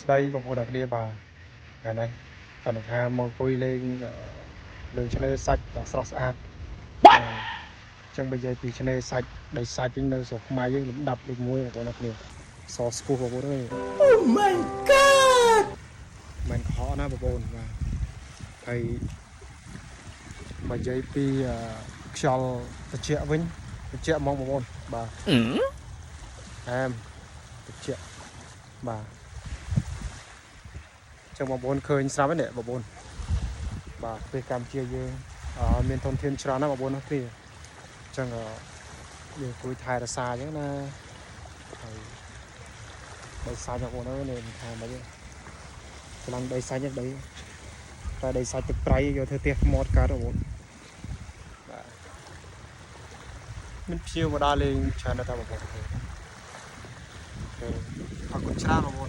ស្ដីបងប្អូនទាំងគ្នាបាទថ្ងៃនេះគាត់ថាមកអង្គុយលេងលើឆ្នេរសាច់ដ៏ស្រស់ស្អាតបាទអញ្ចឹងបើនិយាយពីឆ្នេរសាច់ដីសាច់វិញនៅស្រុកខ្មែរយើងលំដាប់លេខ1បងប្អូនទាំងគ្នាសស្គូបងប្អូនអើយ Oh my God! មិនកុហកណាបងប្អូនបាទហើយបើនិយាយពីខ្យល់ត្រជាក់វិញត្រជាក់ហ្មងបងប្អូនបាទអែមត្រជាក់បាទចឹងបងប្អូនឃើញស្រាប់ហើយនេះបងប្អូនបាទប្រទេសកម្ពុជាយើងមានធនធានច្រើនណាស់បងប្អូនណាគ្នាអញ្ចឹងយើងគួយថែរក្សាអញ្ចឹងណាហើយដីសាច់បងប្អូនអើយនេះមិនថាម៉េចទេ ស្រឡាញ់ដីសាច់ហ្នឹងដីតែដីសាច់ទឹកប្រៃយកធ្វើផ្ទះថ្មតកើតបងប្អូនបាទមានភ្ញៀវមកដល់លេងច្រើនណាស់តើបងប្អូន OK អរគុណច្រើនបងប្អូន។